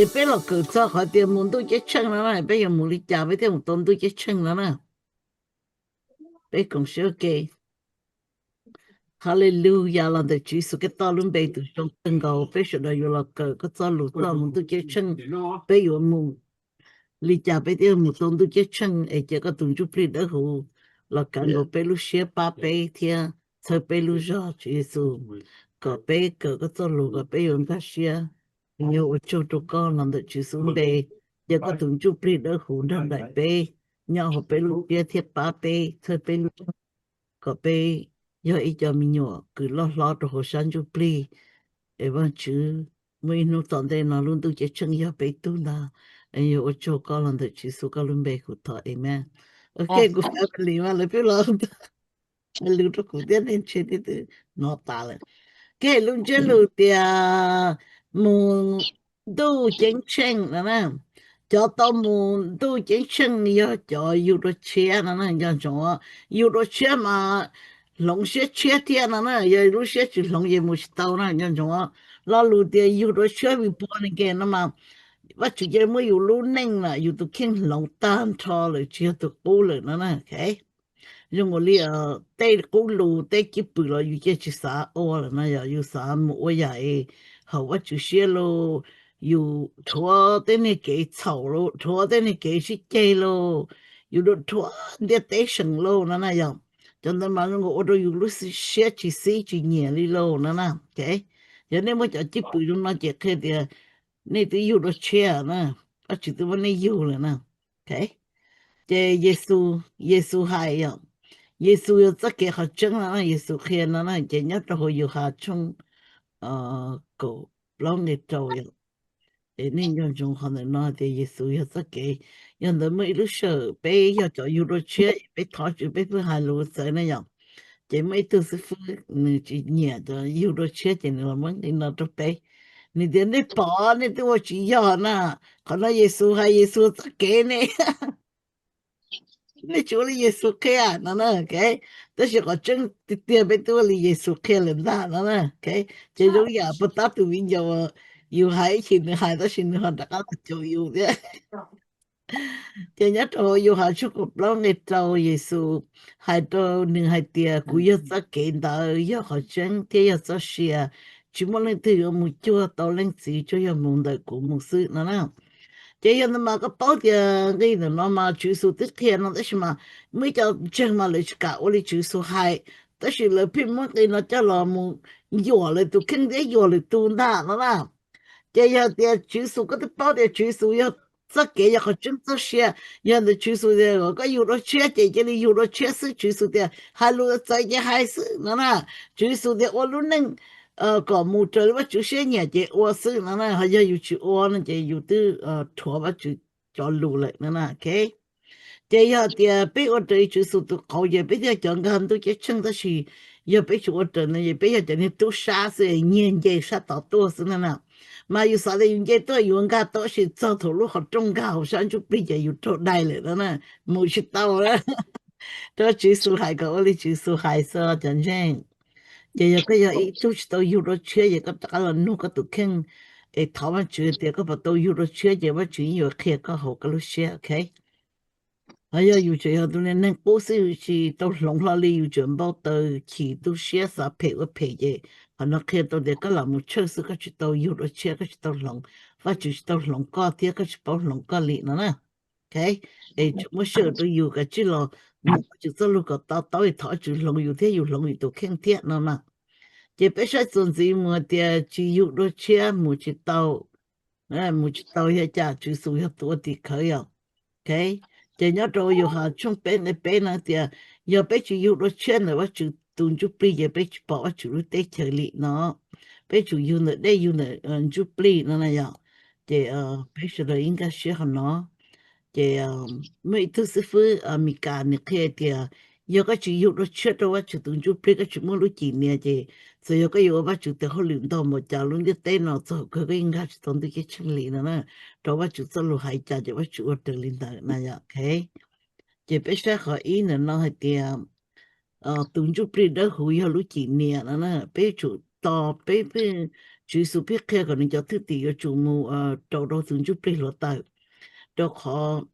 Ces peb los kawm txog qhov tias mus ntuj ceeb tsheej no na, peb yuav mus li cas peb thiaj mus tau ntuj ceeb tsheej no na? Peb koom siab ua ke. Hallelujah, los ntawm Tswv Yexus Khetos lub npe tus zoo kawg nkaus, peb sawv daws yuav los kawm koj txoj lus txog mus ntuj ceeb tsheej. Peb yuav mus li cas peb thiaj mus tau ntuj ceeb tsheej es cia koj tus ntsuj plig dawb huv los kav nkaus peb lub siab, pab peb thiab txhawb peb lub zog, Tswv Yexus, kom peb kawm koj txoj lus kom peb yuav nkag siab. Yuav ua tsaug rau koj los ntawm Tswv Yexus npe, cia koj tus ntsuj plig dawb huv nrog nraim peb nyob hauv peb lub siab thiab pab peb txhawb peb lub zog kom peb yog ib co me nyuam kws loj hlob rau hauv sab ntsuj plig. Es Vaajtswv, muaj ib hnub tom ntej no lub ntuj ceeb tsheej yog peb tug ntag. Yuav ua tsaug koj los ntawm Tswv Yexus koj lub npe kuv thov, amees. Ok, kuv family mas lawv pheej los lus rau kuv thiab, nej ntshe twb hnov tas lawm. Kev lus ntsiab lus tias mus ntuj ceeb tsheej no na, cov tau mus ntuj ceeb tsheej yog cov yug dua tshiab no na, nco ntsoov, yug dua tshiab mas hloov siab tshiab thiab no na, yog lub siab tsis hloov ces mus tsis tau na, nco ntsoov. Lo lus tias yug dua tshiab vim puas ne ke no mas Vajtswv cia li muab yus lub neej na, yus tus kheej hloov tag nrho lawm, tsis yog tus qub lawm no na. Zoo nkaus li tej qub lus tej cwj pwm los yus cia tsis xav ua lawm no, yog yus xav mus ua yam hauv Vajtswv siab lauj, yus rhuav tej niag kev txhaum lauj, rhuav tej niag kev sib ceg lauj, yus rhuav ntiaj teb seem lauj no na yog. Cov ntawd mas zoo nkaus ua rau yus lub siab tsis xib tsis nyiam li lauj no na. Yog nej muaj cov cwj pwm zoo no ces qhia tias nej twb yug dua tshiab na, Vajtswv twb muab nej yug lawm na. Ces Yexus, Yexus hais yom, Yexus yog txoj kev qhov tseeb no na, Yexus qhia no na, ces nyob rau hauv Yauhas tshooj kaum plaub nqe rau yom. Es nej nco ntsoov qhov ntawm no tias Yexus yog txoj kev. Yog ntawd muaj ib lub sij hawm peb yog cov yug dua tshiab es peb thov Tswv peb pheej hais lus txawv na yom. Ces muaj ib tug xib fwb nws tsis nyiam cov yug dua tshiab ces nws los muab nqi no rau peb. Nws tias nej pom nej twb ua tsis yog na, qhov no Yexus hais, Yexus txoj kev ne. Nej tsis ua li Yexus qhia no na. Tab sis qhov tseeb tiag tiag peb twb ua li Yexus qhia lawm ntag no na. Ces zoo yam puag ta tus viv ncaus, yus hais ib chim nws hais tab sis nws ho rov qab los caum yus thiab. Ces nyob rau Yauhas tshooj kaum plaub nqe rau, Yexus hais rau nws hais tias kuv yog txoj kev ntawd, yog qhov tseeb thiab yog txoj sia. Tsis muaj leej twg yuav mus cuag tau Leej Txiv tsuas yog mus ntawm kuv mus xwb no na. Ces yog ntawd mas koj paub tias nqi ntawm no mas Tswv Yexus twb qhia no tab sis mas muaj ib co ntseeg mas lawv tsis kam ua li Tswv Yexus hais, tab sis lawv pheej muab nqi no coj los mus yuam lawv tus kheej thiab yuam lwm tus ntag no na. Ces yog tias Tswv Yexus koj twb paub tias Tswv Yexus yog txoj kev, yog qhov tseeb, txoj sia, yog ntawd Tswv Yexus tias kom koj yug dua tshiab ces cia li yug dua tshiab xwb. Tswv Yexus tias hais lus txawv ces hais xwb no na. Tswv Yexus tias ua lub neej kom mus raws li Vajtswv siab nyiam ces ua xwb no na. Ho yog yus tsis ua no ces yus twb rhuav Vajtswv cov lus lawm no na. Ces yog tias peb ua raws li Tswv Yexus tus qauv ces peb thiaj cov nkag ntuj ceeb tsheej, tab sis yog peb tsis ua raws no ces peb yog cov niag tub sab xwb, nyiag nce sab tod tuaj xwb no na. Mas yus xav tias yus nce tuaj yus nkag tau, tab sis txog thaum lub qhov rooj nkag hauv sab ntsuj plig ces yus raug dai lawm no na, mus tsis tau. Rau Tswv Yexus hais kom ua li Tswv Yexus hais xwb cov ntseeg. Ces yog koj yog ib tug tsis tau yug dua tshiab ces koj rov qab los nug koj tus kheej es thov Vajtswv tias koj puas tau yug dua tshiab ces Vajtswv yeej yuav qhia koj hauv koj lub siab, ok. Ho yog yus tseem yog tus niag neeg qub xwb, yus tsis tau hloov hlo li, yus tseem npau taws chim tu siab xav phem ua phem ces qhov no qhia tau tias koj lam mus tshawj xwb, koj tsis tau yug dua tshiab, koj tsis tau hloov, Vajtswv tsis tau hloov koj thiab koj tsis paub hloov koj li no na. Es tseem muab sij hawm rau yus kav tsij los mus Vajtswv txoj lus kom to taub, thov Vajtswv hloov yus thiab yus hloov yus tus kheej thiab no na. Ces peb saib txuas ntxiv mus tias tsis yug dua tshiab mus tsis tau, mus tsis tau yog cas, Tswv Yexus yog tus ua tim khawv yom. Ces nyob rau Yauhas tshooj peb nqe peb no tias yog peb tsis yug dua tshiab ntawm Vajtswv tus ntsuj plig ces peb tsis pom Vajtswv lub teb chaws li no. Peb tsum yug ntawm dej yug ntawm ntsuj plig no na yom. Ces peb sawv daws ib nkag siab qhov no. Ces muaj ib tug xib fwb Amelikas nws qhia tias yog koj tsis yug dua tshiab rau Vajtswv tus ntsuj plig, koj tsis muaj lub cim nias ces txawm yog koj yuav ua Vajtswv tes hauj lwm ntau npaum cas lub ntiaj teb no txog kawg koj yeej nkag tsis tau ntuj ceeb tsheej li no na. Rau Vajtswv txoj lus hais cas ces Vajtswv ua raws li ntawd na yom. Ces peb saib qhov ib ntawm no hais tias tus ntsuj plig dawb huv yog lub cim nias no na, peb tsum tos peb pheej Tswv Yexus pheej qhia kom nws cov thwj tim yuav tsum mus rau rau tus ntsuj plig hluav taws, rau qhov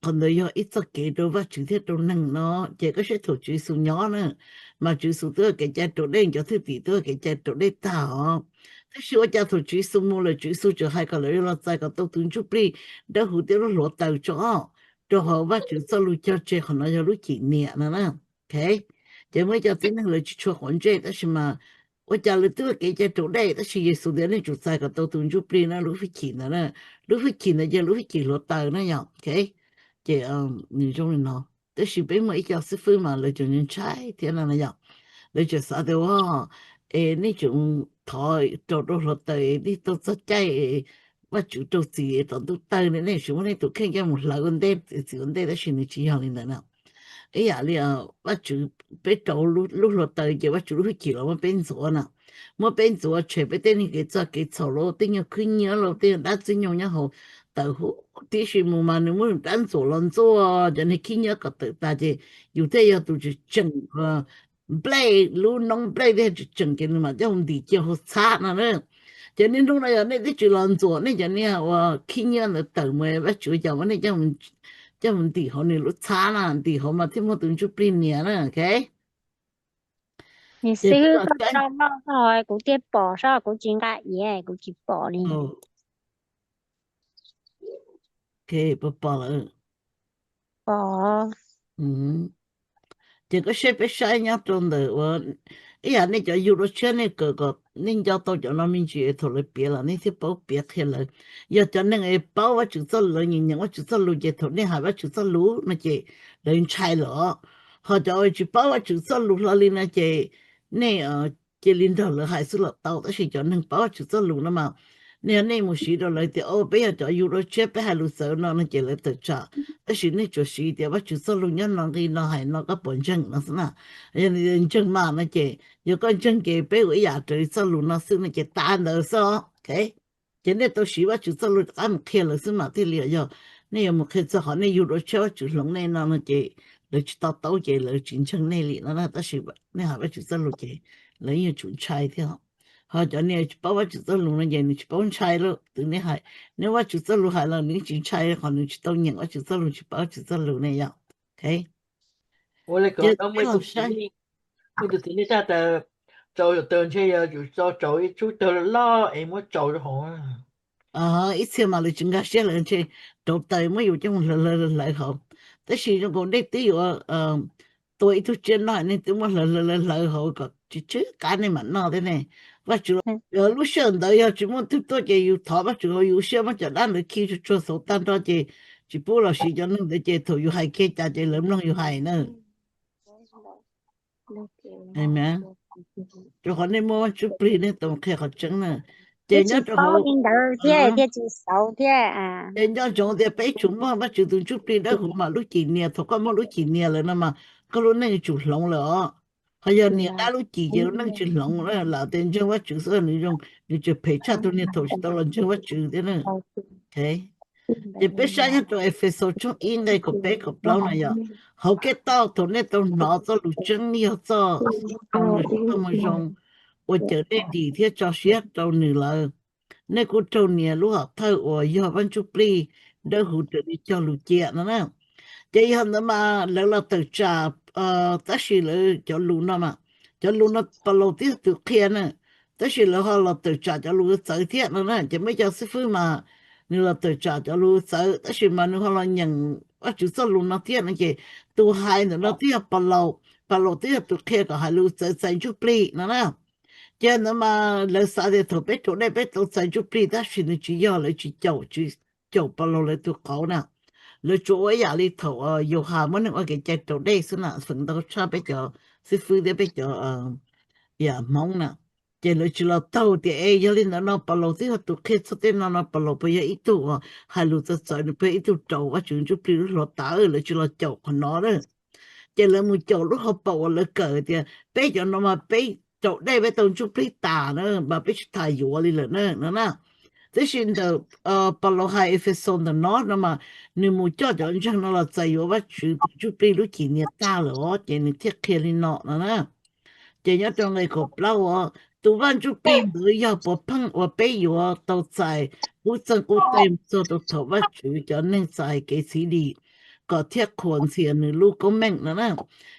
qhov ntawd yog ib txoj kev rau Vajtswv thiab rau neeg no. Ces koj saib thaum Tswv Yexus nyob na, mas Tswv Yexus twb ua kev cai raus dej, cov thwj tim twb ua kev cai raus dej tag os. Tab sis ua cas thaum Tswv Yexus mus lawm Tswv Yexus tseem hais kom lawv los txais kom tau tus ntsuj plig dawb huv thiab lub hluav taws tso, rau qhov Vajtswv txoj lus cog tseg qhov no yog lub cim niam no na. Ces muaj ib co tib neeg lawv tsis tshua quav ntsej tab sis mas ua cas lawv twb ua kev cai raus dej tab sis Yexus tias nej tsum txais kom tau tus ntsuj plig na, lub hwj chim ntawd na, lub hwj chim ntawd ces lub hwj chim hluav taws na yom. Ces nws zoo li no. Tab sis peb muaj ib co xib fwb mas lawv tseem ntshai thiab no na yom. Lawv tseem xav tias ua, es nej tseem thov rau rau hluav taws es nej tau txog caij Vajtswv rau txim tom ntuj tawg ne, nej tsis muab nej tus kheej coj mus hlawv ua ntej, txim ua ntej, tab sis nws tsis yog li ntawd na. Ib yam li Vajtswv, peb rau lub hluav taws ces Vajtswv lub hwj chim los muab peb ntxuav na, muab peb ntxuav tshem peb tej niag kev txoj kev txhaum los tej nyuag khwb nyiab los tej nyuag dab txwj nyoog nyob hauv taws huv tib si mus mas nws muab nws rab ntxuam los ntxuaj cov niag khib nyiab kom tawm tas ces yus thiaj yog tus tseem tseem nplej, lub noob nplej thiaj tseem tseem ces nws mam coj mus ntim cia hauv txhab no na. Ces niaj hnub no yog nej twb tsis los ntxuam nej cov niag uas khib nyiab ntawd tawm mus, Vajtswv cas muab nej coj mus ntim hauv nws lub txhab na, ntim hauv mas thiaj muaj tus ntsuj plig nias na. Ces xib hwb koj tso loj, kuv thiaj pom sab, kuv tsis nqa iav kuv tsis pom li. Pom lawm. Ces koj saib, peb saib nyob rau ntawm uas ib yam nej cov yug dua tshiab nej kawm kom nej nco tau cov no me ntsis thaum lawv piav los nej thiaj paub piav qhia lawv. Yog cov neeg es paub Vajtswv txoj lus, nyeem nyeem Vajtswv txoj lus ces thaum nej hais Vajtswv txoj lus no ces lawv ntshai lawm. Ho cov tsis paub Vajtswv txoj lus hlo li no ces nej cia li nrog lawv hais xwb los tau, tab sis cov neeg paub Vajtswv txoj lus no mas nej yog nej mus siv rau lawv tias, o, peb yog cov yug dua tshiab, peb hais lus txawv no no ces lawv tawm tsam. Tab sis nej tsuas siv tias Vajtswv txoj lus nyob no nqi no hais no, koj puas ntseeg no xwb na. Yog ntseeg mas no ces, yog koj ntseeg ces peb ua ib yam raws li txoj lus no xwb no ces tas ntawd xwb. Ces nej tau siv Vajtswv txoj lus rov qab mus qhia lawv xwb mas thiaj li yog. Nej yuav mus qhia txog qhov nej yug dua tshiab Vajtswv hloov nej no no ces lawv tsis to taub ces lawv tsis ntseeg nej li no, tab sis nej hais Vajtswv txoj lus ces lawv yeej yuav tsum ntshai thiab. Ho cov niag tsis paub Vajtswv txoj lus no ces nws tsis paub ntshai lawm, twb nej hais, nej Vajtswv txoj lus hais los nws tsis ntshai qhov nws tsis tau nyeem Vajtswv txoj lus, tsis paub Vajtswv txoj lus ne yom. Ua li ko, muaj ib tug txiv neej tag tas, rau taws ntshe yog yuav tau rau ib tug taws loj es muab rau rau hauv. Ib txhia mas lawv tsis nkag siab lawv ntshe rau taws muab yus coj mus hlawv hlawv hlawv hauv. Tab sis zoo nkaus nej twb yuav tua ib tug tsiaj noj, nej twb muab hlawv hlawv hlawv hauv kom tsw tsw qab nej mam noj thiab ne. Vajtswv, lub sij hawm ntawd yog tsis muaj twg tuaj ces yus thov Vajtswv hauv yus siab, muab cov dab ntawd khi tsuag tsuag xauv tag nrho ces tsis pub los siv cov neeg ntawd ces thaum yus hais kiag cas ces lawv mloog yus hais na. Rau qhov nej muaj Vaj Ntsuj Plig nej tau qhia qhov tseeb na. Ces nyob rau hauv, ces nco ntsoov tias peb tsum muaj Vajtswv tus Ntsuj Plig dawb huv mas lub cim nias, thaum koj muaj lub cim nias lawm no mas koj lub neej tsum hloov lawm os. Ho yog nias dab lub cim ces lub neej tsis hloov, lam tias ntseeg Vajtswv xwb nws zoo, nws tseem phem tshaj tus niag thaum tsis tau los ntseeg Vajtswv thiab na. Ces peb saib nyob rau Efexus tshooj ib nqe kaum peb kaum plaub no yog, hauv kev tau thaum nej tau hnov txoj lus tseeb yog txoj moo zoo uas cawm nej dim thiab tso siab rau nws lawm, nej kuj raug nias lub hom thawj uas yog Vaj Ntsuj Plig dawb huv raws li cog lus cia no na. Ces yog ntawd mas lawv los tawm tsam, tab sis lawv cov lus no mas, cov lus no Paulus twb yog tus qhia na, tab sis lawv ho los tawm tsam cov lus txawv thiab no na. Ces muaj ib co xib fwb mas nws los tawm tsam cov lus txawv tab sis mas nws ho los nyeem Vajtswv txoj lus no thiab no ces tus hais ntawm no twb yog Paulus, Paulus twb yog tus qhia kom hais lus txawv txais Ntsuj Plig no na. Ces ntawd mas lawv xav tias thaum peb raug dej peb tau txais Ntsuj Plig tab sis nws tsis yog, lawv tsis caum, tsis caum Paulus lawv tus qauv na. Lawv tsuas ua ib yam li thaum Yauhas muab neeg ua kev cai raus dej xwb na, feem ntau tshaj peb cov xib fwb thiab peb cov Hmoob na. Ces lawv tsis los taug tias es yog li ntawd no Paulus twb yog tus qhia txog tej no no Paulus puas yog ib tug uas hais lus txawv txawv, nws puas yog ib tug raus Vajtswv Ntsuj Plig lub hluav taws, lawv tsis los caum qhov no na. Ces lawv mus caum lub hauv paus uas lawv kawm tias peb cov no mas peb raus dej peb tau Ntsuj Plig tas na, mas peb tsis tas yuav li lawm na no na. Tab sis ntawm Paulus hais Efexus ntawm no no mas nws mus coj cov ntseeg no los txais yuav Vajtswv tus Ntsuj Plig lub cim nias tag lawm os, ces nws thiaj qhia li no no na. Ces nyob rau nqe kaum plaub uas Tus Vaj Ntsuj Plig ntawd yog puav pheej uas peb yuav tau txais qub txeeg qub teg txog rau thaum Vajtswv cov neeg txais kev txhiv dim kom thiaj qhuas ntxhias nws lub koob meej no na.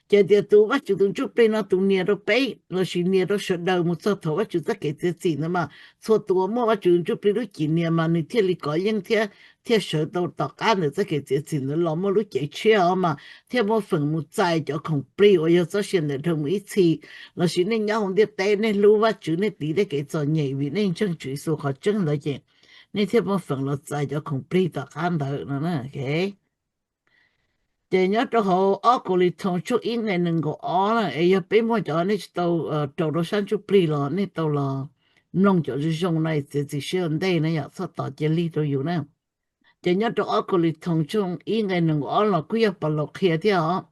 Ces tias tus Vajtswv tus Ntsuj Plig no tus nias rau peb lossis nias rau sawv daws mus txog thaum Vajtswv txoj kev txiav txim ntawd mas txhua tus uas muaj Vajtswv Ntsuj Plig lub cim nias mas nws thiaj li kov yeej thiab thiaj sawv tau tom qab ntawm txoj kev txiav txim ntawd los muaj lub cev tshiab os mas thiaj muaj feem mus txais cov khoom plig uas yog txoj sia ntawm dhau mus ib txhis. Lossis nej nyob hauv ntiaj teb nej hlub Vajtswv nej tiv tej kev txom nyem vim nej ntseeg Tswv Yexus qhov tseeb ntawd ces nej thiaj muaj feem los txais cov khoom plig tom qab ntawd no. Ces nyob rau hauv ob Kaus Lis Thoo tshooj ib nqe nees nkaum ob na es yog peb muaj cov nej tsis tau rau rau sab ntsuj plig los nej tau los mloog cov zoo zoo no txiav txim siab ua ntej na yom, txhob tos cia lig rau yus na. Ces nyob rau ob Kaus Lis Thoo tshooj ib nqe nees nkaum ob los kuj yog Paulus qhia thiab os.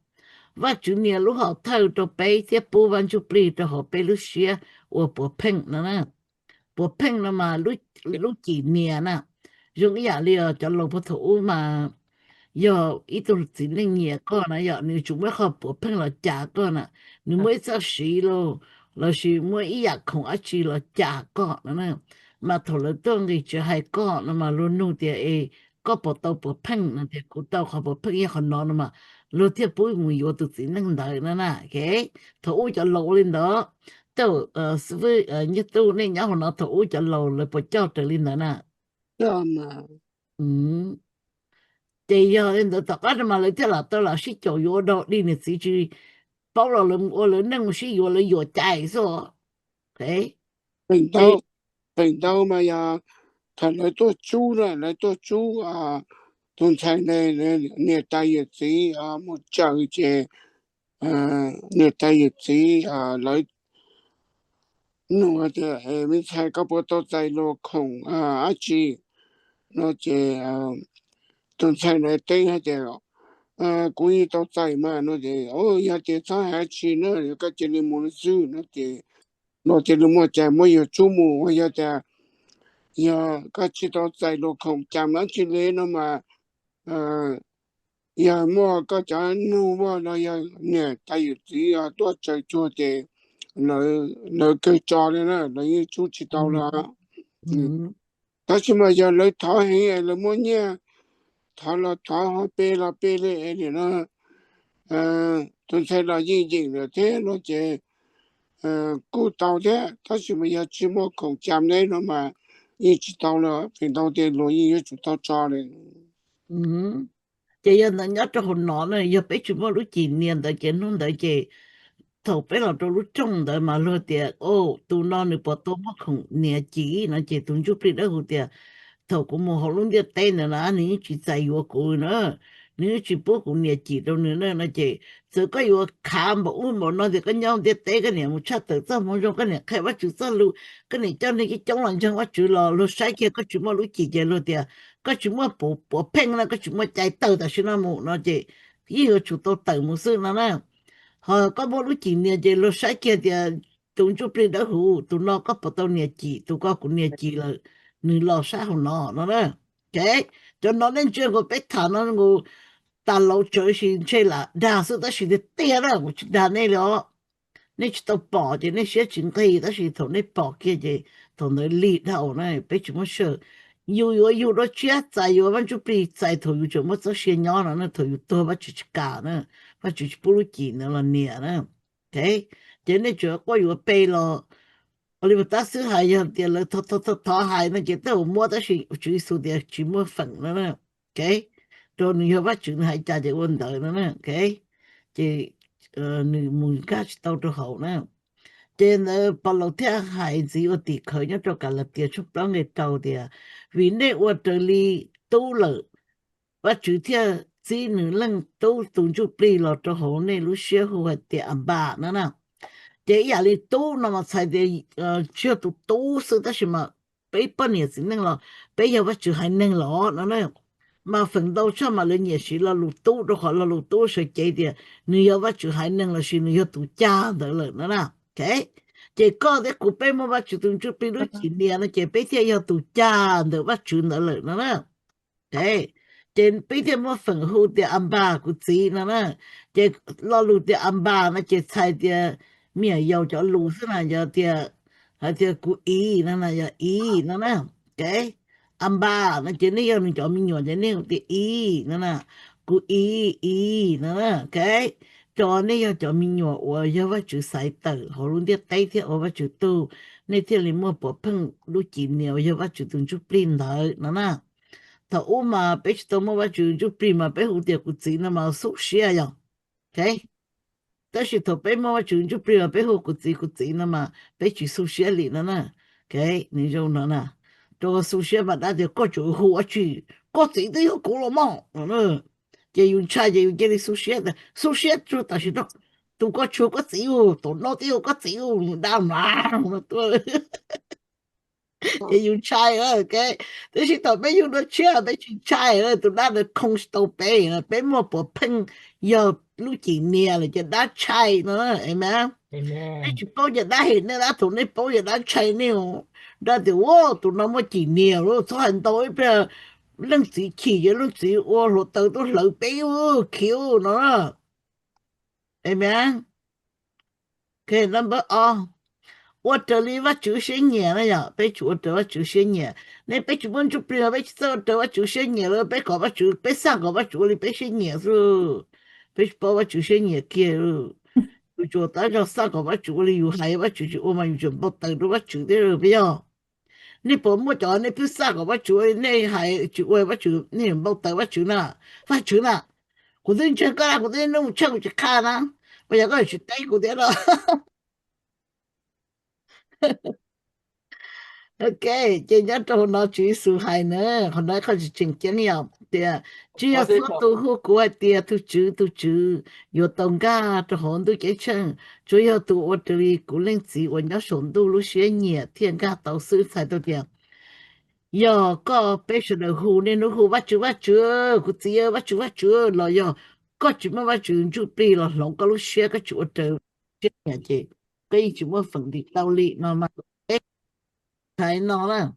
Vajtswv nias lub hom thawj rau peb thiab pub Vaj Ntsuj Plig rau hauv peb lub siab ua puav pheej no na. Puav pheej no mas lub cim nias na, zoo ib yam li cov laus puag thaum ub mas yog ib tug txiv neej nyiam koj na yom, nws tsuas muaj ib qho puav pheej los cas koj na, nws muaj ib txoj siv los lossis muaj ib yam khoom dab tsi los cas koj no na. Mas thaum lawv tuaj nqis tsev hais koj no mas luag nug tias es koj puas tau puav pheej no tias kuv tau qhov puav pheej yog qhov no no mas luag thiaj pub mus yuav tus txiv neej ntawd no na. Thaum ub cov laus ua li ntawd, tej xib fwb Nyiaj Tub nej nyob hauv no thaum ub cov laus lawv puas coj raws li ntawd na? Ces yog li ntawd tom qab no mas lawv thiaj lam tau lam sib caum yuav ua dog dig niam txiv tsis paub los lawv mus ua lawv neej mus sib yuav lawv yuam cai xwb. Feem ntau mas yog thaum lawv tuaj tsub na, lawv tuaj tsub tus ntxhais niam tais yawm txiv mus tsaws ces niam tais yawm txiv lawv nug tias, me ntxhais koj puas tau txais luag khoom dab tsi no ces tus ntxhais ntawd teb hais tias, kuv yeej tau txais mas no ces, yog tias txhob hais dab tsi na, koj cia li mus xwb no ces luag cia li muaj cai muab yus tsub mus. Yog tias yog koj tsis tau txais luag khoom cas dab tsi li no mas yog muaj koj cov nug muaj los yog niam tais yawm txiv tuaj tsaws tsuag ces lawv kawg tso li na, lawv yeej tsub tsis tau los. Tab sis mas yog lawv thov heev lawv muab nyiaj thov los thov ho pe los pe li es nim no tus ntxhais los yeej yeem lawm thiab no ces kuj tau thiab, tab sis mas yog tsis muaj khoom cas neb no mas yeej tsis tau lawm, feem ntau tias luag yeej yuav tsum tau tso li. Ces yog ntawd nyob rau hauv no na, yog peb tsis muaj lub cim nias ntawd ces hnub ntawd ces thaum peb los rau lub rooj ntawd mas luag tias, tus no nws puas tau muaj khoom nias cim no ces tus ntsuj plig dawb huv tias, thaum kuv mus hauv lub ntiaj teb ntawd na nws yeej tsis txais yuav kuv na, nws yeej tsis pub kuv nias cim rau nws na no ces txawm koj yuav khav npaum ub npaum no tias koj nyob ntiaj teb koj niam mus tshaj tawm txoj hmoov zoo koj niam qhia Vajtswv txoj lus koj niam coj neeg coob coob los ntseeg Vajtswv los luag saib kiag koj tsis muaj lub cim ces luag tias koj tsis muaj puav pheej na, koj tsis muaj cai tawg tam sim no mus no ces yeej yuav tsum tau tawm mus xwb no na. Ho koj muaj lub cim nias ces luag saib kiag tias tus ntsuj plig dawb huv tus no koj puas tau nias cim, tus ko kuv nias cim lawm, nws los sab hauv no no na. Cov no nej ntsia nkaus peb tham no nkaus tas laus tsawv sis ntshe lam dag xwb tab sis tiag tiag na kuv tsis dag nej li os. Nej tsis tau pom ces nej siab tsis nqig tab sis thaum nej pom kiag ces thaum ntawd lig dhau na peb tsis muaj sij hawm. Yus yuav yug dua tshiab txais yuav Vaj Ntsuj Plig txais thaum yus tseem muaj txoj sia nyob no na, thaum yus tuag Vajtswv tsis kam na, Vajtswv tsis pub lub cim ntawd los nias na. Ces nej tseem quaj yuav pe los ua li tab xwb hais yog tias lawv thov thov hais no ces tej zaum muab tab sis Tswv Yexus tias tsis muaj feem no na. Rau nws yog Vajtswv nws hais cas ces ua ntawd no na. Ces nws mus nkag tsis tau rau hauv na. Ces ntawd Paulus thiaj hais ntxiv ua tim khawv nyob rau Kalatias tshooj plaub nqe rau tias, vim nej ua raws li tub lawm, Vajtswv thiaj txib nws leej tub tus ntsuj plig los rau hauv nej lub siab hu hais tias Anpas no na. Ces ib yam li tub no mas txhais tias tsis yog tus tub xwb tab sis mas peb poj niam txiv neej los peb yog Vajtswv haiv neeg los no na. Mas feem ntau tshaj mas lawv nyiam siv lo lus tub rau qhov lo lus tub sawv cev tias nws yog Vajtswv haiv neeg lossis nws yog tus cag ntawd lawm no na. Ces koj thiab kuv peb muaj Vajtswv tus ntsuj plig lub cim nias no ces peb thiaj yog tus cag ntawm Vajtswv ntawd lawm no na. Ces peb thiaj muaj feem hu tias Anpas kuv txiv no na. Ces lo lus tias Anpas no ces txhais tias me nyuam yaus cov lus xwb na, yog tias Hais tias kuv ib no na, yog ib no na, ok. A npa no ces nej yog nws cov me nyuam ces nej hu tias ib no na, kuv ib, ib no na, ok. Tso nej yog cov me nyuam uas yog Vajtswv xaiv tawm hauv lub ntiaj teb thiab ua Vajtswv tug, nej thiaj li muaj puav pheej lub cim nias uas yog Vajtswv tus ntsuj plig ntawd no na. Thaum ub mas peb tsis tau muaj Vajtswv ntsuj plig mas peb hu tias kuv txiv no mas xub siab yog, ok. Tab sis thaum peb muaj Vajtswv ntsuj plig mas peb hu kuv txiv kuv txiv no mas peb tsis xub siab li no na. Ok, nws zoo no na. Rau xub siab mas dab tias koj tseem hu ua tsi, koj txiv twb yog kuv los mog. Ces yus ntshai ces yus cia li xub siab, xub siab tsuag tam sim no, tus koj tshua koj txiv, tus no twb yog koj txiv, dab mlav no tuaj. Ces yus ntshai, ok. Tab sis thaum peb yug dua tshiab peb tsis ntshai, tus dab ntawd khoo tsis tau peb, peb muaj puav pheej yog lub cim nias lawm ces dab ntshai no, amen. Nej tsis paub ces dab hem nej dab, thaum nej paub ces dab ntshai nej, dab tias ua tus no muaj cim nias lawm, txhob hais ntau ib pliag leej txiv chim ces leej txiv ua hluav taws tuaj hlawv peb khiv no. Amen. Ok, number ob, ua raws li Vajtswv siab nyiam na yom, peb tsuas ua raws Vajtswv siab nyiam. Nej peb tsis muaj ntsuj plig mas peb tsis txawj ua raws Vajtswv siab nyiam lawm, peb kom Vajtswv, peb xaj kom Vajtswv ua li peb siab nyiam xwb. Peb tsis paub Vajtswv siab nyiam kiag. Yus tsuas tab zog xaj kom Vajtswv ua li yus hais, Vajtswv tsis ua mas yus tseem npau taws rau Vajtswv thiab peb yog. Nej puas muaj cov nej pheej xaj kom Vajtswv ua li nej hais tsis ua Vajtswv, nej npau taws Vajtswv na? Vajtswv na, kuv twb ntseeg koj, kuv twb nug tsheej kuv tsis qha na, ua yog koj tsis teb kuv thiab no. Ok, ces nyob rau hauv no Tswv Yexus hais na, qhov no qhov tseem ceeb yom, tias tsis yog txhua tus hu kuv hais tias tus Tswv, tus Tswv yuav tau nkag rau hauv ntuj ceeb tsheej, tsuas yog tus ua raws li kuv Leej Txiv uas nyob saum ntuj lub siab nyiam thiaj nkag tau xwb. Txhais tau tias yog koj, peb sawv daws hu niaj hnub hu Vajtswv, Vajtswv, kuv txiv, Vajtswv, Vajtswv los yog koj tsis muaj Vajtswv ntsuj plig los hloov koj lub siab, koj tsis ua raws siab nyiam ces koj yeej tsis muaj feem dim tau li no mas. Hais no na,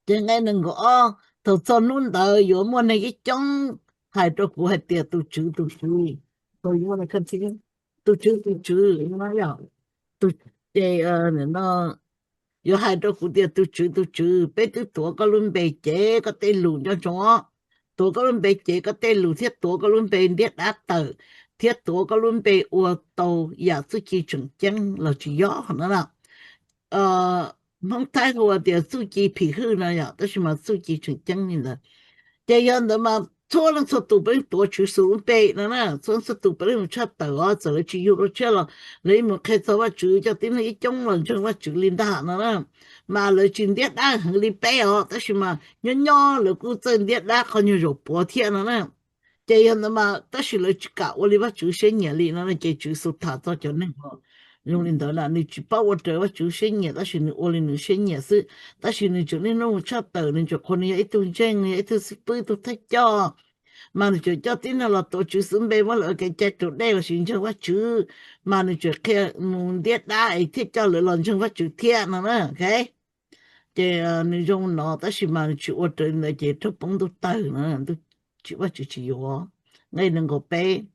ces nqe nees nkaum ob, thaum txog hnub ntawd yuav muaj neeg ib coob hais rau kuv hais tias tus Tswv, tus Tswv, tus Tswv, tus Tswv, ces yuav hais rau kuv tias tus Tswv, tus Tswv, peb twb tuav koj lub npe cev koj tej lus nco ntsoov, tuav koj lub npe cev koj tej lus thiab tuav koj lub npe ntiab dab tawm thiab tuav koj lub npe ua tau yam txuj ci tseem ceeb los tsis yog no na. Hmoob Thaib hu tias txuj ci phim hwj no yom, tab sis mas txuj ci tseem ceeb li ntawd. Ces yog ntawd mas txhua leej txhua tus peb tuav Tswv Yexus lub npe no na, txhua leej txhua tus peb mus tshaj tawm os, txawm lawv tsis yug dua tshiab los lawv yeej mus qhia txog Vajtswv, coj tib neeg ib coob los ntseeg Vajtswv li ntag no na. Mas lawv tsis ntiab dab heev li peb os, tab sis mas nyob nyob lawv kuj txawj ntiab dab qhov nyuag zaum puav thiab no na. Ces yog ntawd mas tab sis lawv tsis kam ua li Vajtswv siab nyiam li no, ces Tswv Yexus tham txog cov neeg zoo li ntawd na, nws tsis paub ua raws Vajtswv siab nyiam, tab sis nws ua li nws siab nyiam xwb. Tab sis nws tseem niaj hnub mus tshaj tawm, nws tseem qhuas nws yog ib tug ntseeg, nws yog ib tug xib fwb, ib tug thawj coj, mas nws tseem coj tib neeg los tuav Tswv Yexus npe muab lawv ua kev cai raus dej los sis ntseeg Vajtswv, mas nws tseem qhia mus ntiab dab es thiaj coj lawv los ntseeg Vajtswv thiab no na. Ces nws zoo no tab sis mas nws tsis ua raws li ntawd ces raug poob ntuj tawg no, Vajtswv tsis yuav. Nqe nees nkaum peb,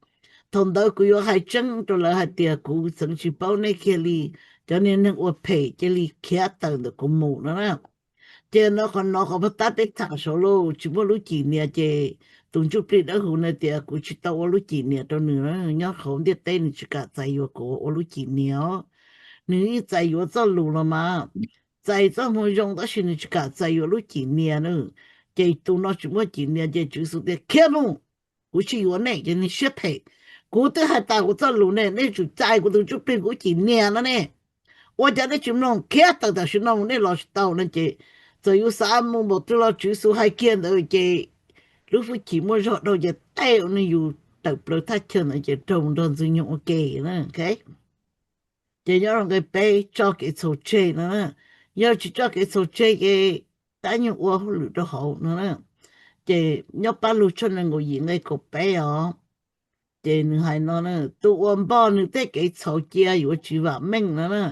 thaum ntawd kuv yuav hais tseeb rau lawv hais tias kuv txeev tsis paub nej kiag li, cov niag neeg ua phem cia li khiav tawm ntawm kuv mus no na. Ces no qhov no qhov pab tab peb tham saud lauj, tsis muaj lub cim nias ces tus ntsuj plig dawb huv no tias kuv tsis tau ua lub cim nias rau nws, nyob hauv ntiaj teb nws tsis kam txais yuav kuv ua lub cim nias os. Nws yeej txais yuav txoj lus los mas, txais txoj moo zoo tab sis nws tsis kam txais yuav lub cim nias na. Ces tus no tsis muaj cim nias ces Tswv Yexus tias khiav mus, kuv tsis yuav nej, ces nws siab phem. Kuv twb hais tas kuv txoj lus ne, nej tsum txais kuv tus ntsuj plig kuv cim nias no ne. Ua cas nej tsis mloog, khiav tawm tam sim no mus, nej los tsis tau no ces txawm yus xav mus npaum twg los Tswv Yexus hais kiag ntawd ces lub hwj chim muaj zog dhau ces tej ua nws yus tawm plaws thaj chaw ntawd ces raug nrog Ntxwg Nyoog ua ke. Ces nyob rau nqe peb, tso kev txhaum tseg no na. Yog tsis tso kev txhaum tseg ces tab nyuag ua hauj lwm rau hauv no na. Ces nyob Paj Lug tshooj nees nkaum yim nqe kaum peb os, ces nws hais no na, tus uas npog nws tej kev txhaum cia yuav tsis vam meej no na.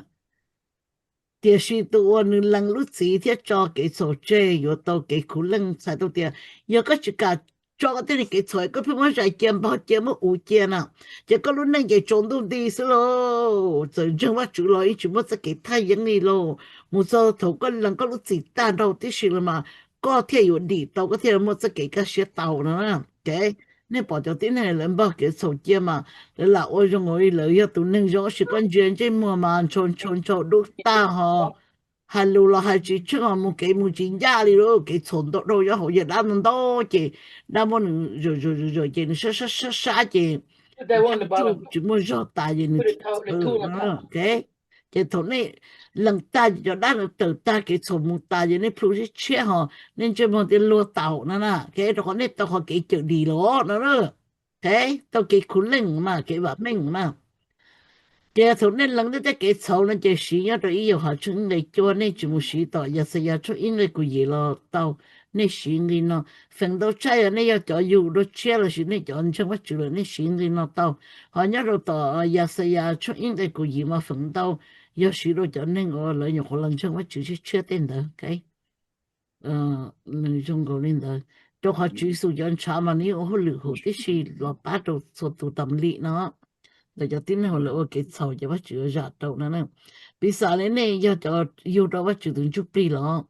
Tiam sis tus uas nws lees lub txiv thiab tso kev txhaum tseg yuav tau kev khuv leej. Txhais tau tias yog koj tsis kam tso koj tej niag kev txhaum, koj pheej muab zais cia npog cia muab uv cia na, ces koj lub neej ces tsaus ntuj nti xwb lauj. Txawm ntseeg Vajtswv los yeej tsis muaj txoj kev thaj yeeb li lauj. Mus txog thaum koj lees koj lub txim tag nrho tib si los mas koj thiaj yuav dim tau, koj thiaj muaj txoj kev kaj siab tau no. Nej pom cov tib neeg lawv npog kev txhaum cia mas lawv lam ua zoo li lawv yog tus neeg zoo, tab sis koj ntsia ntsej muag mas ntshaus ntshaus ntshaus dub tag ho, hais lus los hais tsis tsheej ho, mus kev mus tsis ncaj li lauj. Kev txhaum ntau dhau nyob hauv, yog dab ntau ntau ces dab muab nws zawm zawm zawm ces nws sab sab sab sab ces tsis muaj zog tas ces nws ces thaum nej lees tag ces cov dab ntawd tawm tag, kev txhaum mus tas ces nej plhu tshiab tshiab ho, nej ntsej muag thiaj luag taus no na. Rau qhov nej tau qhov kev cawm dim los no, tau kev khuv leej mas kev vam meej na. Ces thaum nej lees nej tej kev txhaum no ces siv nyob rau ib Yauhas tshooj ib nqe cuaj, nej tsis mus siv tom Yaxayas tshooj ib nqe kaum yim los tau, nej siv nqi no. Feem ntau tshaj yog nej yog cov yug dua tshiab lossis nej cov ntseeg Vajtswv lawm nej siv nqi no tau. Ho nyob rau tom Yaxayas tshooj ib nqe kaum yim mas feem ntau yog siv rau cov neeg uas lawv nyuam qhuav los ntseeg Vajtswv tshiab tshiab tej ntawd. Nws zoo nkaus li ntawd, rau qhov Tswv Yexus cov ntshav mas nws yeej ua hauj lwm huv tib si los pab rau txhua tus tas li no. Ntawm cov tib neeg uas lawv ua kev txhaum ces Vajtswv yuav zam rau no. Piv xam li nej yog cov yug rau Vajtswv tus ntsuj plig los,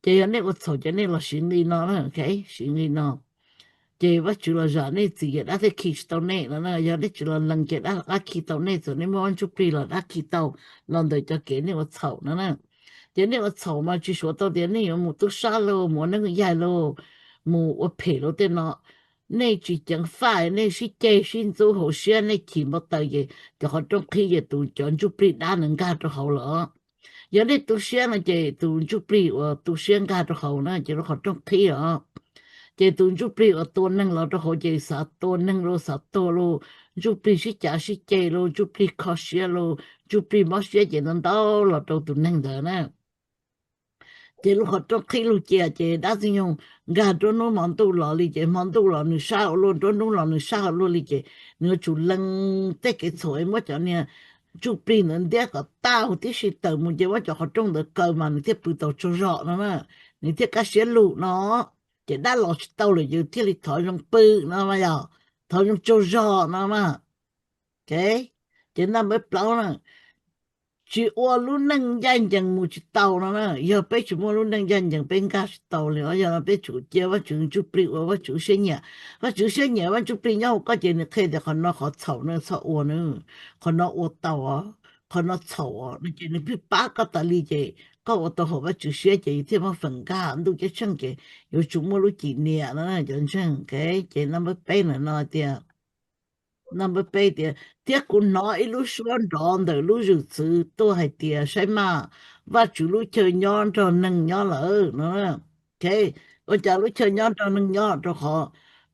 ces yog nej ua txhaum ces nej los siv nqi no, siv nqi no. Ces Vajtswv los zam nej txim ces dab thiaj khi tsis tau nej no. Yog nej tsis los lees ces dab rov qab khi tau nej, txawm nej muaj vaj ntsuj plig los dab khi tau los ntawm cov kev nej ua txhaum no na. Ces nej ua txhaum mas tsis suav tau tias nej yuav mus tub sab lauj, mus ua neeb yaig lauj, mus ua phem lauj tej no. Nej tsis ceev faj, nej sib ceg sib ntxub hauv siab, nej chim npau taws ces cov qhov rooj qhib ces tus cov ntsuj plig dab nws nkag rau hauv lawm. Yog nej tu siab no ces tus ntsuj plig uas tu siab nkag rau hauv na ces lub qhov rooj qhib os. Ces tus ntsuj plig uas tua neeg los rau hauv ces xav tua neeg lauj, xav tuag lauj, ntsuj plig sib cav sib ceg lauj, ntsuj plig kho siab lauj, ntsuj plig mob siab ces ntau ntau los rau tus neeg ntawd na. Ces lub qhov rooj qhib lug cia ces dab ntxwg nyoog nkag nruab hnub hmo ntuj los li ces hmo ntuj los nws sab ua luaj, nruab hnub los nws sab ua luaj li ces nws yuav tsum lees tej kev txhaum es muab cov niag ntsuj plig ntawd ntiab kom tag huv tib si tawm mus ces muab cov qhov rooj ntawd kaw mas nws thiaj pw tau tsaug zog no na, nws thiaj kaj siab lug no. Ces dab los tsis tau lawm ces thiaj li thov zoo pw no mas yog, thov zoo tsaug zog no mas. Ces naj npawb plaub na, tsis ua lub neej ncaj ncees mus tsis tau no na. Yog peb tsis muaj lub neej ncaj ncees peb nkag tsis tau li os. Yog no peb tsum cia Vajtswv ntsuj plig ua Vajtswv siab nyiam. Vajtswv siab nyiam Vaj ntsuj plig nyob hauv koj ces nws qhia tias qhov no qhov txhaum no txhob ua na, qhov no ua tau os, qhov no txhaum os no ces nws pheej pab koj tas li ces koj ua tau haum Vajtswv siab ces yus thiaj muaj feem nkag ntuj ceeb tsheej ces yuav tsum muaj lub cim niam no cov ntseeg. Ces naj npawb peb na no tias, naj npawb peb tias thiab kuv hnov ib lub suab nrov ntawm lub zwm txwv tuaj hais tias saib mas, Vajtswv lub chaw nyob nrog neeg nyob lawm no. Ua cas lub chaw nyob nrog neeg nyob? Rau qhov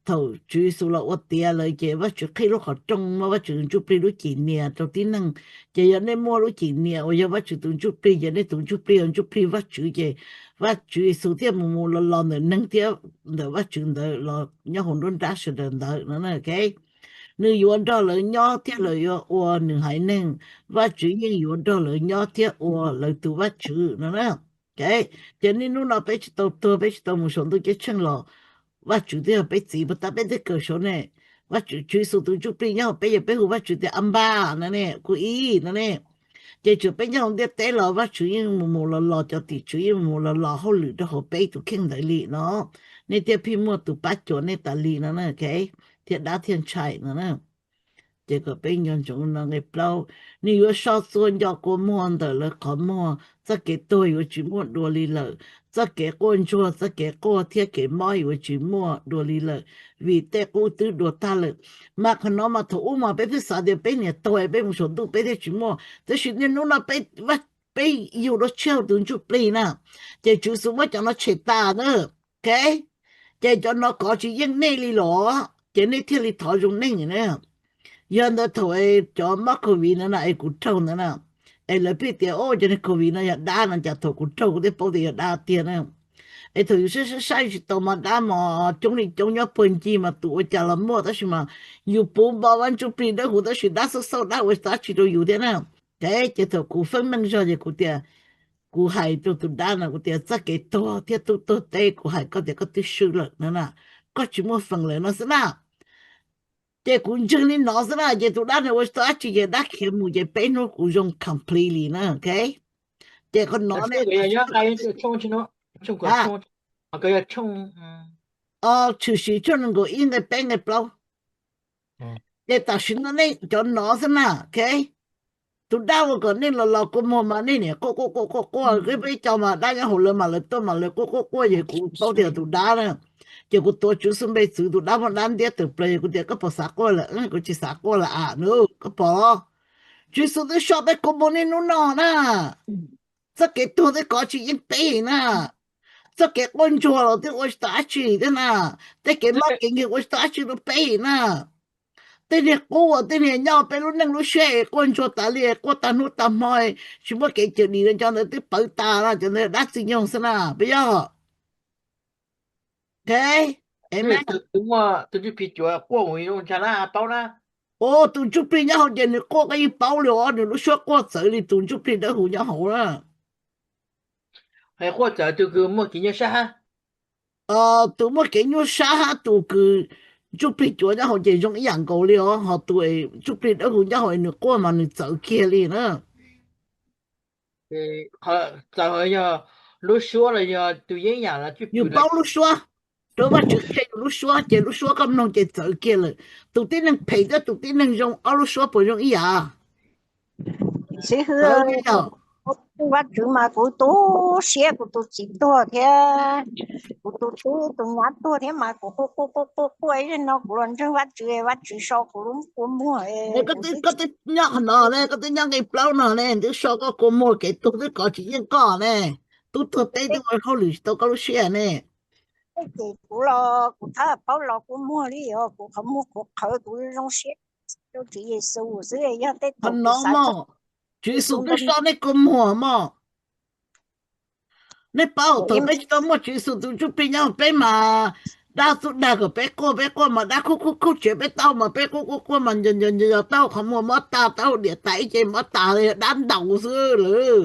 thaum Tswv Yexus los ua tiav lawm ces Vajtswv qhib lub qhov rooj muab Vajtswv tus ntsuj plig lub cim niam rau tib neeg. Ces yog nej muaj lub cim niam uas yog Vajtswv tus ntsuj plig ces nej tus ntsuj plig yog ntsuj plig Vajtswv ces Vajtswv Yexus thiaj mus mus los los ntawm neeg thiab ntawm Vajtswv ntawd los nyob hauv nruab nrab sawv daws ntawd no. Nws yuav nrog lawv nyob thiab lawv yuav ua nws haiv neeg. Vajtswv yeej yuav nrog lawv nyob thiab ua lawv tus Vajtswv no na. Ces niaj hnub no peb tsis tau tuag, peb tsis tau mus saum ntuj ceeb tsheej los Vajtswv twb yog peb txiv puag ta, peb twb kawm saud ne. Vajtswv, Tswv Yexus tus ntsuj plig nyob hauv peb, yog peb hu Vajtswv tias Ab Npab no ne, kuv ib no ne. Ces txawm peb nyob hauv ntiaj teb los Vajtswv yeej mus mus los los, cov tim tswv yeej mus mus los los hauj lwm rau hauv peb tus kheej ntawd li no. Nej thiaj pheej muaj tus pab cuam nej tas li no na, thiab dab thiaj ntshai no na. Ces kom peb nco ntsoov no nqe plaub, nws yuav so txhua nco kua muag ntawm lawv qhov muag, txoj kev tuag yuav tsis muaj dua li lawm, txoj kev quaj ntsuag, txoj kev quaj thiab kev mob yuav tsis muaj dua li lawm, vim tej qub twb dua tag lawm. Mas qhov no mas thaum ub mas peb pheej xav tias peb niam tuag peb mus saum ntuj peb thiaj tsis muaj, tab sis niaj hnub no peb yug dua tshiab hauv tus ntsuj plig na, ces Tswv Yexus muab cov no tshem tas na. Ces cov no kov tsis yeej nej li los, ces nej thiaj li thov zoo neej na. Yog ntawd thaum cov mob covid ntawd na es kuv raug ntawd na, es lawv pheej tias o cov niag covid no yog dab no, cas thaum kuv raug kuv thiaj paub tias yog dab tiag na. Es thaum yus saib saib saib tsis tau mas dab mas coob li coob nyob puag ncig mas tus ua cas los muaj, tab sis mas yus puv npo Vaj Ntsuj Plig Dawb Huv tab sis dab xauj xauj dab ua dab tsi rau yus thiab na. Ces thaum kuv feeb meej zog ces kuv tias, kuv hais rau tus dab no kuv tias txoj kev tuag thiab tub tuag teb kuv hais koj tias koj twb swb lawm no na. koj tsis muaj feem lawm no xwb na. Ces kuv ntseeg li no xwb na, ces tus dab no ua tsis tau dab tsi ces dab khiav mus ces peb hnub kuv zoo completely na, ok. Ces qhov no ne, tshwm sim tshooj nees nkaum ib nqe peb nqe plaub. Ces tam sim no nej cov no xwb na, ok. Tus dab ua kom nej los los kua muag mas nej niam quaj quaj quaj quaj quaj, peb co mas dab nyob hauv lawv mas lawv tuaj mas lawv quaj quaj quaj ces kuv paub tias tus dab na. Ces kuv tuav Tswv Yexus npe txwv tus dab muaj dab ntiab tawm plaws, kuv tias koj puas xav quaj lawm? Koj tsis xav quaj lawm a, koj pom. Tswv Yexus twb so peb kua muag niaj hnub no na. Txoj kev tuag twb kov tsis yeej peb na. Txoj kev quaj ntsuag los twb ua tsis tau dab tsi thiab na. Tej kev mob kev nkeeg ua tsis tau dab tsi rau peb na. Tej niag qub uas tej niag nyob peb lub neej lub siab es quaj ntsuag tas li, quaj tag hnub tag hmo, tsis muaj kev cawm dim no, cov ntawd twb pawv tas no, cov ntawd dab txwg nyoog xwb na, puas yog? Tus ntsuj plig cuav quaj mus zoo ntshai na, paub na. Tus ntsuj plig nyob hauv ces nws quaj koj yeej paub li os, nws lub suab quaj txawv li tus ntsuj plig dawb huv nyob hauv na. Quaj txawv tus kws muaj kev nyuaj sab hab. Tus muaj kev nyuaj sab hab tus kws ntsuj plig cuav nyob hauv ces zoo ib yam nkaus li os, ho tus ntsuj plig dawb huv nyob hauv nws quaj mas nws txawv kiag li na. Txawv yog lub suab los yog tus yeeb yam los? Yus paub lub suab, rau Vajtswv qhia yus lub suab ces lub suab koj mloog ces txawv kiag lawm. Tus tib neeg phem thiab tus tib neeg zoo ob lub suab puas zoo ib yam? Xib hwb, Vajtswv mas kuv tu siab kuv tus txiv tuag thiab kuv tus tub tus nyab tuag thiab mas kuv quaj quaj quaj quaj quaj ib zaug no kuv los ntseeg Vajtswv, Vajtswv so kuv lub kua muag. Koj twb nyob qhov no ne, koj twb nyob nqe plaub no ne, twb so koj kua muag, kev tuag twb kov tsis yeej koj ne. Tub tuag teb twb ua hauj lwm tsis tau koj lub siab ne. Ces kuv los kuv thab paub los kua muag li os, kuv qhov muag qhuav qhawv kuv zoo siab rau Tswv Yexus xwb, yog tej thaum no mog, Tswv Yexus twb so nej kua muag mog. Nej paub thaum peb tsis tau muaj Tswv Yexus tus ntsuj plig nyob peb mas dab txuj dag kom peb quaj, peb quaj mas dab khub khub khub tsev peb taub mas peb quaj quaj quaj mas nco nco nco taub qhov muag mob tas, taub diam tas ib ce mob tas, dab ntaus xwb lawm.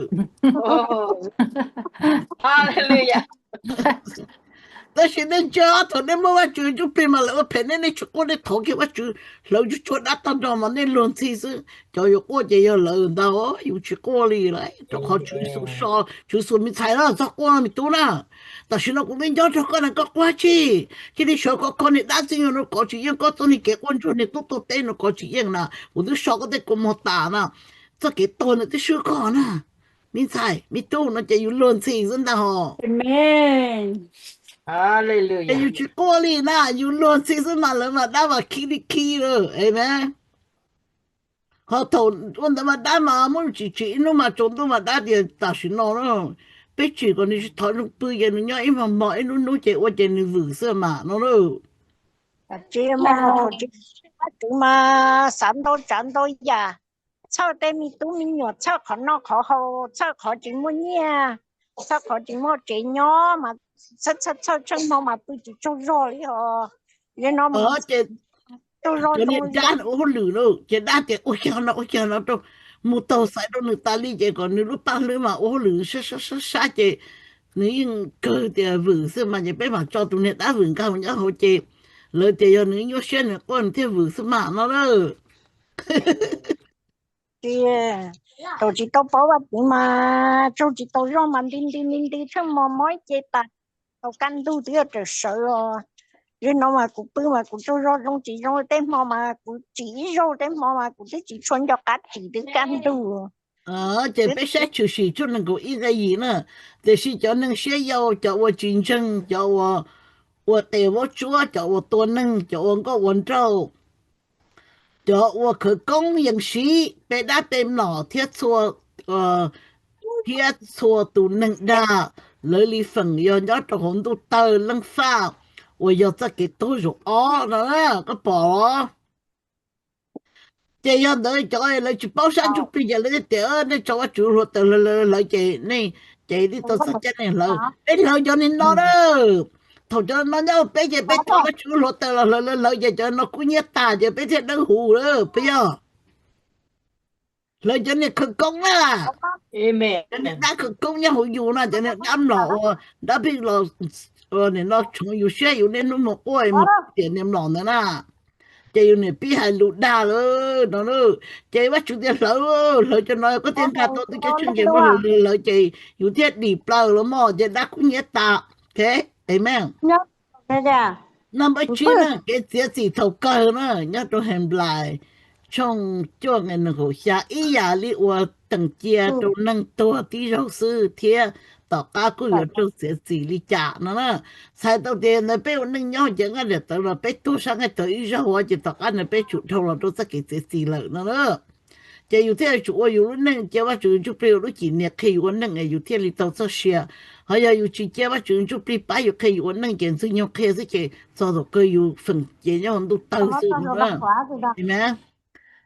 Tab sis nej ntsia thaum nej muaj Vajtswv ntsuj plig mas lawv ua phem nej, nej tsis quaj, nej thov kiag Vajtswv hlawv tsuag tsuag dab tag nrho mas nej luag ntxhi xwb. Cov yuav quaj ces yog lawv ntag, yus tsis quaj li lawm, rau qhov Tswv Yexus so, Tswv Yexus me ntxhais na, txhob quaj me tub na. Tam sim no kuv me nco nrog koj na, koj quaj tsi, cia li sawv khov kho niag dab txwg nyoog no kov tsis yeej koj, txoj niag kev quaj ntsuag niag tub tuag teb no kov tsis yeej na, kuv twb so koj tej kua muag tas na, txoj kev tuag no twb swb koj na, me ntxhais me tub no ces yus luag ntxhi xwb ntag hos. Ces yus tsis quaj li na, yus luag ntxhi xwb mas lawv mas dab mas khib li khib lawm, amen. Ho thaum ua ntawd mas dab mas muab tsis tsim ib hnub mas tsaus ntuj mas dab tias tam sim no peb tsim kom nws tsis thov zoo pw ces nws nyob ib hmos hmo ib hnub hnub ces ua ces nws vwm xwb mas no. Tsis, Vajtswv mas xav ntau tsav ntau yam, txhawj tej me tub me nyuam, txhawj qhov noj qhov haus, txhawj qhov tsis muaj nyiaj, txhawj qhov tsis muaj tsev nyob mas txhawj txhawj txhawj tshaj hmo mas pw tsis tsaug zog li os. Ces cov niag dab ua hauj lwm na, ces dab tias ua kiag no ua kiag no rau, mus taug xaiv rau nws tas li ces kom nws lub paj hlwb mas ua hauj lwm sab sab sab sab ces nws yeej kawg tias vwm xwb mas ces peb mam tso tus niag dab vwm nkag nyob hauv ces lawv tias yog nws nyuaj siab nws quaj nws thiaj vwm xwb mas no na. Tsis, thaum tsis tau paub Vajtswv mas tsaug tsis tau zog mas nti nti nti nti tshaj hmo mob ib ce tas, tau kaj ntug twb yuav tawm sawv os. Yog no mas kuv pw mas kuv tsaug zog zoo tsis zoo, tej hmo mas kuv tsim ib zaug, tej hmo mas kuv twb tsis tshua nco qab tsim twb kaj ntug. Ces peb saib Tshwm Sim tshooj nees nkaum ib nqe yim na, tiam sis cov neeg siab yau, cov uas tsis ntseeg, cov uas ua tes vaub tsuab, cov uas tua neeg, cov ua nkauj ua nraug, cov uas khawv koob yees siv peb dab peb mlom thiab txhua, thiab txhua tus neeg dag, lawv li feem yog nyob rau hauv ntuj tawg leej faj uas yog txoj kev tuag zaum ob no, koj pom los? Ces yog ntawd cov lawv tsis paub sab ntsuj plig ces lawv tias nej tso Vajtswv hluav taws hlawv hlawv hlawv ces nej ces tib tau txog caij nej hlawv. Peb hlawv cov niag no na. Thaum cov no nyob peb ces peb tso Vajtswv hluav taws los hlawv hlawv hlawv ces cov no kub hnyiab tag ces peb thiaj dawb huv lawm, puas yog? Hlawv cov niag khawv koob na, cov niag dab khawv koob nyob hauv yus na, cov niag dab mlom uas dab pij los nim no tshoov yus siab yus niaj hnub mus quaj mus tiam niam lom ntawd na. Ces yus niam pib hais lus dag lawm no, ces Vajtswv tias hlawv, hlawv cov no koj thiaj nkag tau tus caj tswj nkees mus hlawv, ces yus thiaj dim plaws los mog, ces dab kub hnyiab tas. Amen. Nab npawb tsib na, kev txiav txim thaum kawg na, nyob rau Henplais tshooj cuaj nqe nees nkaum xya, ib yam li uas teem cia rau neeg tuag tib zaug xwb thiab tom qab kuj yuav raug txiav txim li cas no na. Txhais tau tias ntawd peb ua neej nyob ces nqaij daim tawv los peb tuag sab nqaij tawv ib zaug ces tom qab ntawd peb tsum dhau los rau txoj kev txiav txim lawm no na. Ces yus thiaj tsum ua yus lub neej cia Vajtswv ntsuj plig ua lub cim nias qhia yus ua neej es yus thiaj li tau txoj sia. Ho yog yus tsis cia Vajtswv ntsuj plig pab yus qhia yus ua neej ces Ntxwg Nyoog qhia xwb ces txog thaum kawg yus feem ces nyob ua ntuj tawg xwb no na.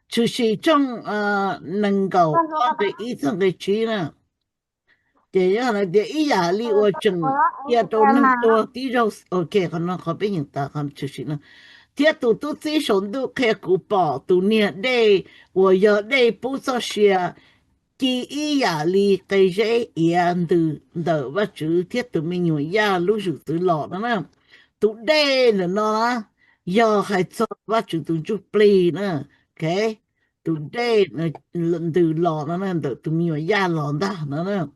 Tshwm sim tshooj nees nkaum ob nqe ib txog nqe tsib na. Ces yog hais tias ib yam li uas tseem cia rau neeg tuag tib zaug, ok, qhov no qhov peb nyeem tas qhov tshwm sim no. Thiab tus tub txib saum ntuj qhia kuv pom tus niag dej uas yog dej pub txoj sia ci ib yam li qe zeb iav ntws ntawm Vajtswv thiab tus me nyuam Yaj lub zwm txwv los no na. Tus dej ntawm no na yog hais txog Vajtswv tus ntsuj plig na. Tus dej ntws los no ntawm tus me nyuam Yaj los ntag no.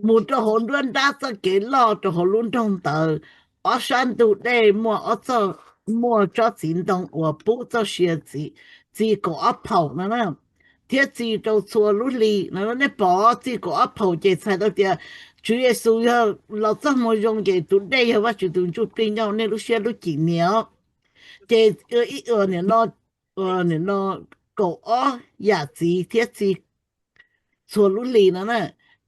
Mus rau hauv nruab nrab txoj kev loj rau hauv lub nroog ntawd, ob sab ntug dej muaj ob txoj, muaj tsob txiv ntoo uas pub txoj sia txi kaum ob phaum no na, thiab txi rau txhua lub hli no. Nej pom txi kaum ob phaum ces txhais tau tias Tswv Yexus yog los txoj moo zoo ces tus dej yog Vajtswv tus ntsuj plig nyob nej lub siab lub cim nias. Ces ib nim no, nim no kaum ob yam txiv thiab txi txhua lub hli no na.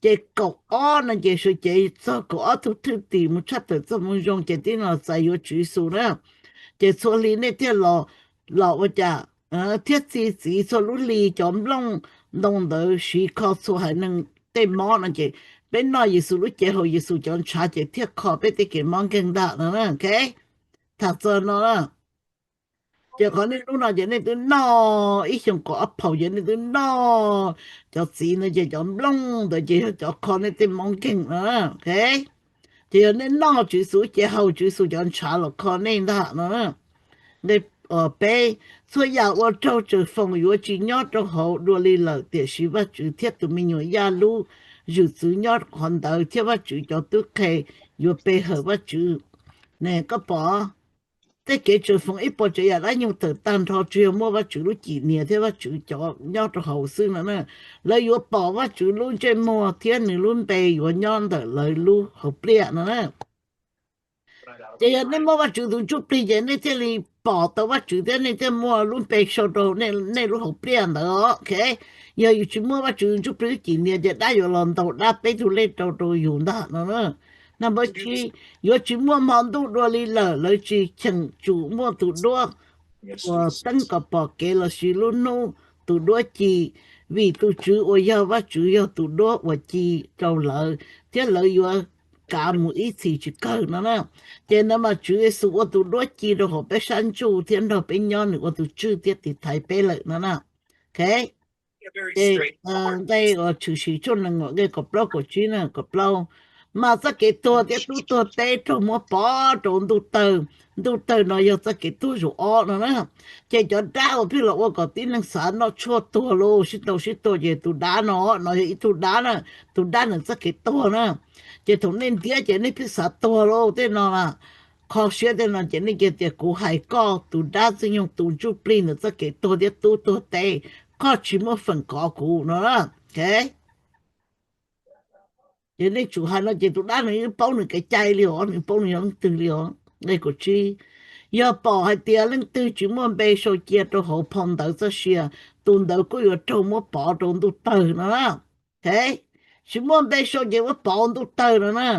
Ces kaum ob no ces sawv cev txog kaum ob tug thwj tim mus tshaj tawm txoj moo zoo ces tib no txais yuav Tswv Yexus na. Ces txhua hli nej thiaj los, los ua cas thiab txi txiv txhua lub hli cov nplooj ntoo ntawd siv kho txhua haiv neeg tej mob no ces peb noj Yexus lub cev haus Yexus cov ntshav ces thiaj kho peb tej kev mob nkeeg ntag no. Tham txog no na. Ces qhov nej lub no ces nej twb noj ib xyoos kaum ob phaum ces nej twb noj cov txiv ntawd ces cov nplooj ntawd ces yog cov kho nej tej mob nkeeg no. Ces yog nej noj Tswv Yexus cev haus Tswv Yexus cov ntshav los kho nej ntag no. Peb, txhua yam uas raug tsaws foom yuav tsis nyob rau hauv dua li lawm, tiam sis Vajtswv thiab tus me nyuam Yaj lub zwm txwv nyob qhov ntawd thiab Vajtswv cov tub qhe yuav pe hawm Vajtswv. Ne koj pom tej kev tsaws foom ib puas tsav yam dab nyuag tawm tag nrho tsuas yog muaj Vajtswv lub cim nias thiab Vajtswv cov nyob rau hauv xwb no na. Lawv yuav pom Vajtswv lub ntsej muag thiab nws lub npe yuav nyob ntawm lawv lub hauv pliaj no na. Ces yog nej muaj Vajtswv tus ntsuj plig ces nej thiaj li pom tau Vajtswv thiab nej thiaj muaj lub npe sau rau nej lub hauv pliaj ntawd. Yog yus tsis muaj Vajtswv tus ntsuj plig lub cim nias ces dab yuav los ntaus dab peb tug lej rau rau yus ntag no. Nab npawb tsib, yuav tsis muaj hmo ntuj dua li lawm, lawv tsis cheem tsum muaj tus duab uas teeb kom pom kev lossis lub hnub tus duab ci, vim tus Tswv uas yog Vajtswv yog tus duab uas ci rau lawv, thiab lawv yuav kav mus ib txhis tsis kawg no na. Ces ntawd mas Tswv Yexus ua tus duab ci rau hauv peb sab ntsuj thiab nrog peb nyob, nws ua tus tswj thiab tiv thaiv peb lawm no na. Ces nqe uas tshwm sim tshooj nees nkaum nqe kaum plaub kaum tsib na, kaum plaub, mas txoj kev tuag thiab tub tuag teb raug muab pov rau ntuj tawg. Ntuj tawg no yog txoj kev tuag zaum ob no na. Ces cov dab uas pheej los ua kom tib neeg xav noj tshuaj tuag lauj, sib ntaus sib tua ces tus dab no, no yog ib tug dab na, tus dab nws txoj kev tuag na. Ces thaum nej ntiab ces nej pheej xav tuag lauj, tej no na, kho siab tej no ces nej cia tias kuv hais koj tus dab Ntxwg Nyoog tus ntsuj plig ntawd txoj kev tuag thiab tub tuag teb, koj tsis muaj feem kov kuv no. Ces nej tsum hais no ces tus dab nws yeej paub nws kev cai li os, nws paub nws yog leej twg li os. Nqe kaum tsib, yog pom hais tias leej twg tsis muaj npe sau cia rau hauv phau ntawv txoj sia, tus ntawd kuj yuav raug muab pov rau ntuj tawg no na. Tsis muaj npe sau ces muab pov ntuj tawg no na.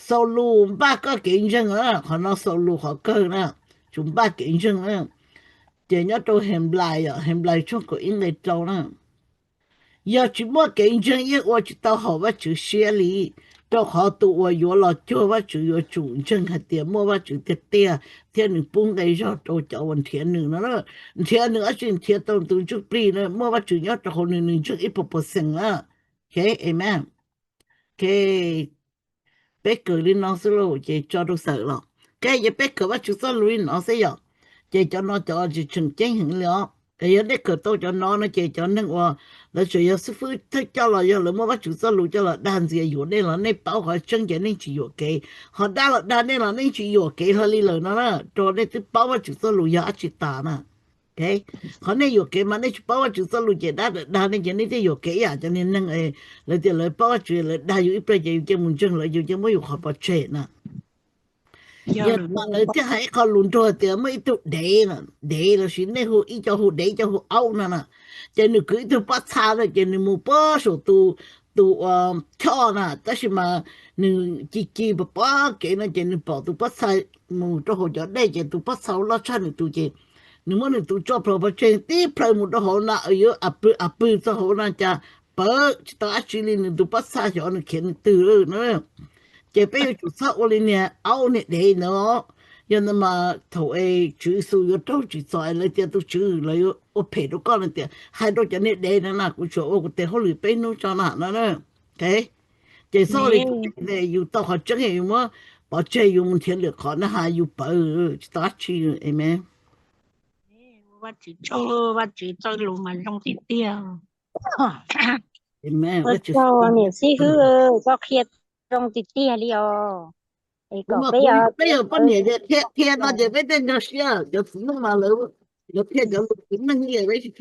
Xaus lus npaj koj kev ntseeg na, qhov no xaus lus qhov kawg na, tsum npaj kev ntseeg na. Ces nyob rau Henplais, Henplais tshooj kaum ib nqe rau na. Yog tsis muaj kev ntseeg yeej ua tsis tau haum Vajtswv siab li, rau qhov tus uas yuav los cuag Vajtswv yuav tsum ntseeg hais tias muaj Vajtswv tiag tiag thiab nws pub nqe zog rau cov uas nrhiav nws no. Nrhiav nws dab tsi? Nrhiav tau tus ntsuj plig na, muaj Vajtswv nyob rau hauv nws, nws ntseeg ib puas percent na. Amen. peb kawm li no xwb lauj, ces tso rau xawm los. Ces peb kawm Vajtswv txoj lus li no xwb yom. Ces cov no cov tseem ceeb heev li os. Yog nej kawm tau cov no no ces cov neeg uas lawv tseem yog xib fwb thawj coj los yog lawv muab Vajtswv txoj lus coj los dag ntxias yuam nej los nej paub qhov tseeb ces nej tsis yuam kev, ho dag los dag nej los nej tsis yuam kev hlo li lawm no na, rau nej twb paub Vajtswv txoj lus yog dab tsi tas na. Qhov nej yuam kev mas nej tsis paub Vajtswv txoj lus ces dab dag nej ces nej thiaj yuam kev ib yam cov niag neeg lawv tias lawv paub Vajtswv lawv dag yus ib pliag ces yus cia mus ntseeg lawv, yus cia muab yus qhov pov tseg na. Yog mas lawv thiaj hais ib qho lus nruag tias muaj ib tug dev, dev lossis nej hu ib co hu dev ib co hu aub no na, ces nws kwv ib tug pob txha na ces nws mus puag saum tus, tus choj na, tab sis mas nws ci ci pov pob kev no ces nws pom tus pob txha mus rau hauv cov dej ces tus pob txha loj tshaj nws tus ces nws muab nws tus tso plhuav pov tseg tib plhaw mus rau hauv na, yuav a pw a pw txog hauv na cas pawv tsis tau dab tsi li, nws tus pob txha xyov nws khiav nws twg na. Ces peb yuav tsum txhob ua li niag aub niag dev ntawd. Yog ntawd mas thaum es Tswv Yexus yuav raug tsim txom es lawv tias tus Tswv lawv yuav ua phem rau koj no tias hais rau cov niag dev no na, kuv tsuas ua kuv tes hauj lwm peb hnub tso na no. Ces txhob ua li, yus tau qhov tseeb yus muab pov tseg yus mus nrhiav lwm qhov na has yus pawv tsis tau dab tsi. Amen. Vaj Tswv tsaug, Vaj Tswv txoj lus mas zoo tiag tiag. Ua tsaug niam xib hwb, koj qhia zoo tiag tiag li os. Es kom peb, peb yog poj niam ces qhia no ces peb thiaj nco siab, cov txiv neej mas lawv, lawv qhia cov lus txiv neej li peb tsis